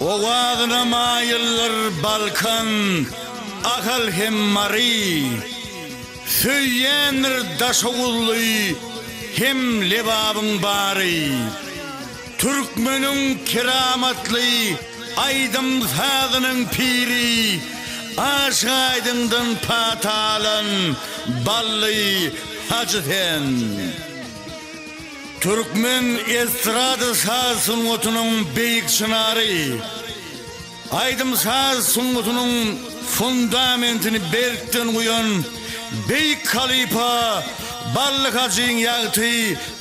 Owazyna maýyldyr Balkan, Ahal hem Mary. Söýýändir Daşoguzly hem Lebabyň bary. Türkmeniň keramatly aýdym-sazynyň piri, Aşyk Aýdyňdan pata alan Bally hajy sen. Türkmen estrada saz sungatynyň beýik çynary, aýdym-saz sungatynyň fundamentini berkden guýan beýik halypa Bally hajyň ýagty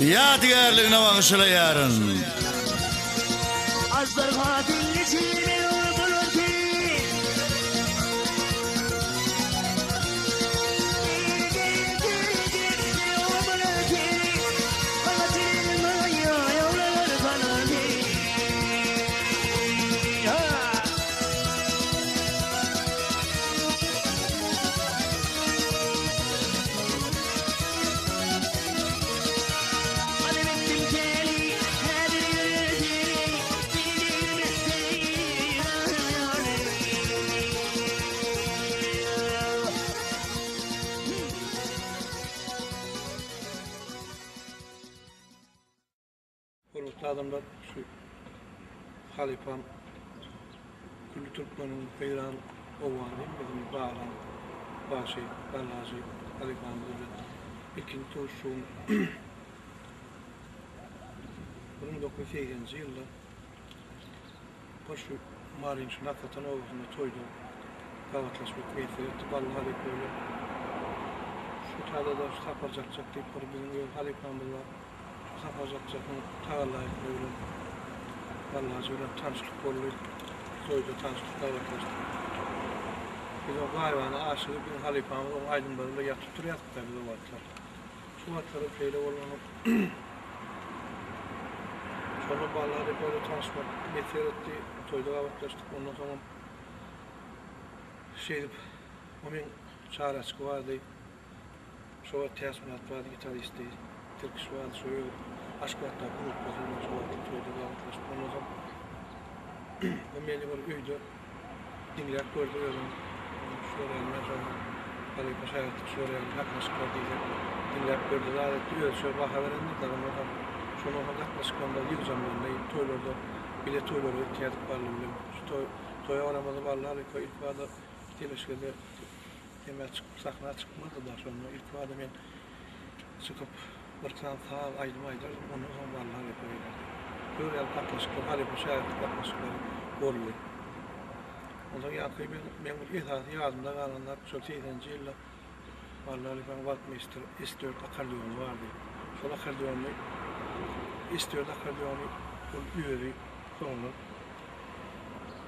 ýadygärligine bagyşlaýaryn. Aždarha diňleji melul bolardy. Hormatly adamlar şu halypam külli türkmeniň heýran owany biziň baglan bagşy Ballajy halypamyz bilen ilkinji duşuşygym 1980-nji ýylda bir şu Maryň şu Nakatan obasynda toýda gabatlaşmak miýesser etdi. Bally halypa bilen şu taýda-da şu Sapar Jakjak diýip bir biziň öz halypamyz bar. Şu Sapar Jakjakyň tagalla etmegi bilen Bally hajy bilen tanyşlyk boldy. Toýda tanyşdyk, gabatlaşdyk. Biz o gaýybana aşygy biziň halypamyz oň aýdymlary bilen ýatyp turýardyk-da biz o wagtlar. Şu wagtlaram şeýle bolanok. Şonda Bally halypa bilen tanyşmak miýesser etdi. Toýda gabatlaşdyk. Ondan soňam şeýdip o meň çaraçky bardy. Şo wagt Täçmyrat bardy gitaristdi. Tirkiş bardy şo öz Aşgabatdaky grupbasy bilen şo wagtky toýda gabatlaşyp ondan soň o meni bir öýde diňläp gördi özüniň şular ýaly men şoňa halypa şägirtlik şular ýaly gatnaşyklar diýsek diňläp gördi zat etdi özüçe baha berendir dagy ondan soň şondan soň gatnaşyklarymyz ýygjamlandy toýlarda bile toýlara gitýärdik Bally bilen şu toý toýa baramyzda Bally halypa ilkibada teleşgede Hemä çykyp sahna çykmazdy-da şonda ilkibada men çykyp bir sany saz aýdym aýdardym ondan soň Bally halypa gelerdi. Şular ýaly gatnaşyklar halypa şägirtlik gatnaşyklary boldy. Onsoň ýaňky men meň bir esasy ýadymda galan zat şol segseninji ýylda Bally halypanyň Waldmeýster S dört akkordeony bardy. Şol akkordeony S dört akkordeony ol özi soňundan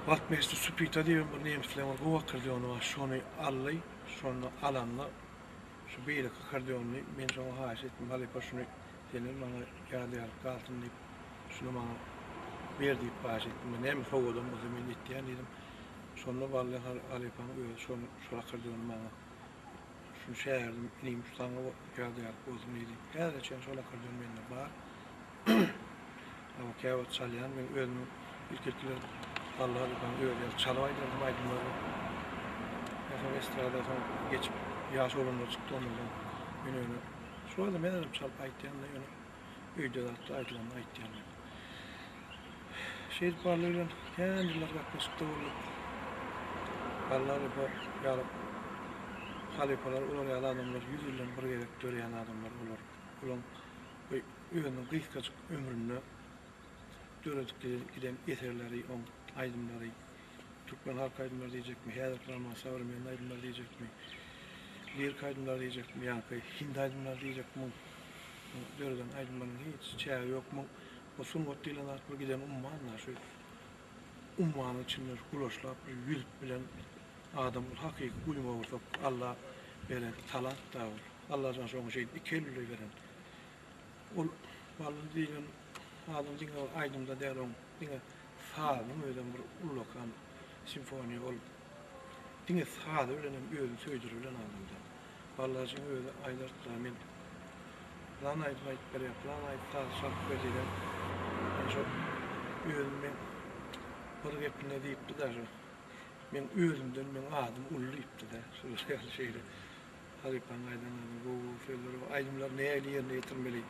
Waldmeýster Supita diýen bir nemisleň bir gowy akkordeony bar şony aldy. Şony alanda şu beýleki akkordeonyny men şoňa haýyş etdim halypa şuny senden maňa ýadygärlik galsyn diýip şuny maňa ber diýip haýyş etdim. Men näme sowgadam bolsa men etýän diýdim. Şonda Bally halypaň özi şony şol akkordeony maňa şuny şägirdim inim şu saňa ýadygärlik bolsun diýdi. Häzire çenli şol akkordeon mende bar. Hawa käwagt çalýan men özümiň ilk-ilkiler Bally halypaň özi ýaly çalyp aýdardym aýdymlary. Men soň estrada soň geçip ýaş oglanlar çykdy ondan men ýöne şu wagtam men hem çalyp aýtýan-da ýöne öýde zatda aýdylanda aýtýan men. Şeýdip Bally bilen kän ýyllar gatnaşykda bolduk. Bally halypa ýaly halypalar olar ýaly adamlar ýüz ýyldan bir gezek döreýän adamlar olar. Olaň özüniň gysgajyk ömründe döredip giden eserleri, oň aýdymlary, türkmen halk aýdymlary diýjekmi, häzirki zaman sowremennyý aýdymlar diýjekmi, lirik aýdymlar diýjekmi, ýaňky hindi aýdymlary diýjekmi, muň döreden aýdymlarynyň hiç çägi ýok. Muň bu sungat diýlen zat bir giden umman-da, şu ummanyň içinde şu gulaşlap bir ýüzüp bilen adam ol hakyky guýma gursak Alla beren talant-da ol. Allajan şoňa şeýdip iki elli beren. Ol Bally diýlen adam diňe bir aýdymda däl oň diňe sazynyň özem bir ullakan simfoniýa ol diňe sazy bilen hem özüni söýdüribilen adamda. Ballajyň özi aýdardylar men. Pylan aýdym aýdyp berýär, pylan aýdym saz çalyp ber diýlen. Men şo özüm men bir gepinde diýipdi-de şo. Meň özümden meň adym uly diýipdi-de. Şolar ýaly şeýle halypaň aýdan zadyny gowy gowy sözleri bar. Aýdymlary nähili ýerine ýetirmeli.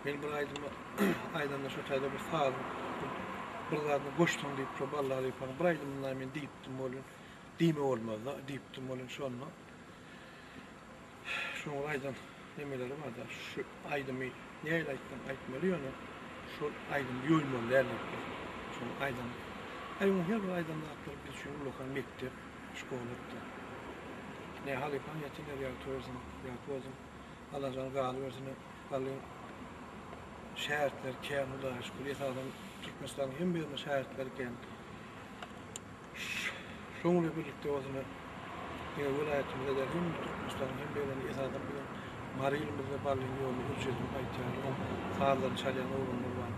Men bir aýdymy aýdanda şo taýda bir sazyň bir zadyny goşsaň diýip şo Bally halypaň bir aýdymyna men diýipdim welin diýme bolmaz-da diýipdim welin şonda Şoň aýdan nemeleri barda şu aýdymy nähili aýtsaň aýtmaly ýöne şol aýdymy ýoýmaly däl diýipdir. Şoň aýdan aý oň her bir aýdan zatlary biz üçin ullakan mekdep, şkoladyda. Ne halypaň ýatan ýeri ýagty bolsun, ýagty bolsun. Allajan galybersin Ballyň şägirtleri kän Hudaýa şükür esasan Türkmenistanyň hemme ýerinde şägirtleri kän. Şoň bilen birlikde bolsa diňe welaýatymyzda däl, hem Türkmenistanyň hem beýleki esasan biziň Mary ilimizde Ballyň ýoluny ürç edinip aýtýarlar. Oň sazlaryny çalýan oglanlar bar.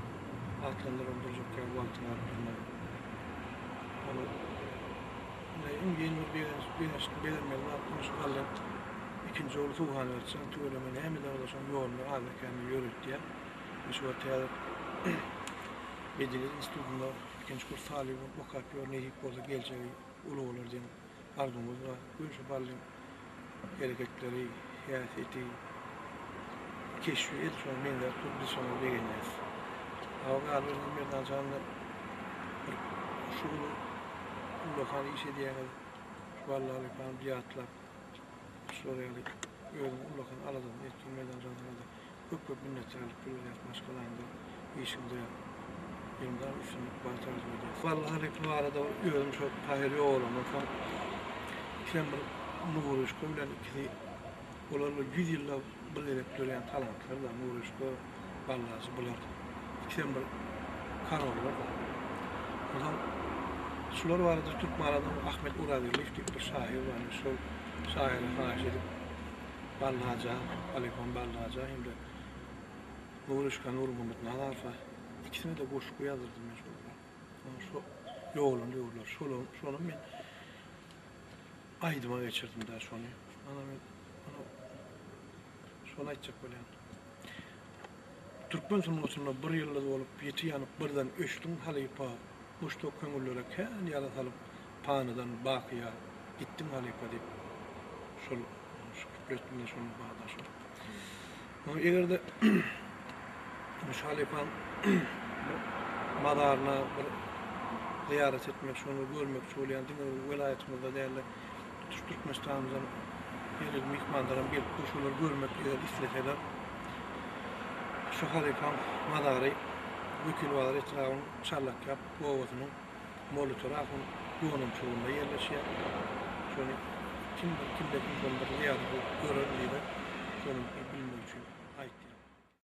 Atlandyram durjak ýaly wagtyňy alyp durman. Ony ine iň ýene bir begenç, begençli begenmeli zat ine şu Ballyň ikinji ogly Suhanberdi jan tüweleme näme-de bolsa şoň ýoluny azda-kände ýöretýär. Şu wagt häzir Medeniýet institutynda Ikinji kurs talyby bolup okap ýör, nesip bolsa geljegi uly bolar diýen arzuwymyz bar. Gülşi Ballyň hereketleri, häsiýeti, keşbi edil şoňa meňzäp dur, biz şoňa begenýäris. Hawa galyberende Merdan janda bir şu uly ullakan iş edýäňiz, şu Bally halypany bir ýatlap, şular ýaly özüň ullakan aladasyny etdiň Merdan jan saňada. Köp köp minnetdarlyk bildirýäs maşgalaňda, işiňde elmydama üstünlik bagt arzuw edýäs. Bally halypa barada özüm şo Tahyr ýogalandan soň ikisem bir Nuryşka bilen ikisi olar bir 100 ýylda bir gezek dörýän talantlar-da Nuryşka, Ballajy bular ikisem bir korollar-da. Onsoň şular barada Türkmenada Ahmet Orazgeldiýew diýip bir şahyr bar şol şahyra haýyş edip Bally Haja, halypam Bally Haja hem-de Nuryşka Nurmuhammet Nazarowa ikisine-de goşgy ýazdyrdym men şolara. Onuň şo ýogalan döwürler, şolam, şonam men aýdyma geçirdim-dä şony. Ana men ana şony aýtjak bolýan. Türkmen sungatynda bir ýyldyz bolup, ýiti ýanyp birden öçdüň halypa, muşdak köňüllere kän ýara salyp, panydan bakyýa gitdiň halypa diýip, şol Şu kuplet bilen şonuň bagdaşy. Eger-de şu halypaň mazaryna bir zyýarat etmek, şony görmekçi bolýan diňe bir welaýatymyzda däl-de, tutuş Türkmenistanymyzdan her ýyl myhmanlaram gelip dur, şolary görmek eger isleseler, şu halypaň mazary Wekilbazar etrabynyň Çarlakýap obasynyň Molitor ahun gonamçylygynda ýerleşýär. Şony kim bir kimde kim şony bir zyýarat edip görer diýse, şony bir.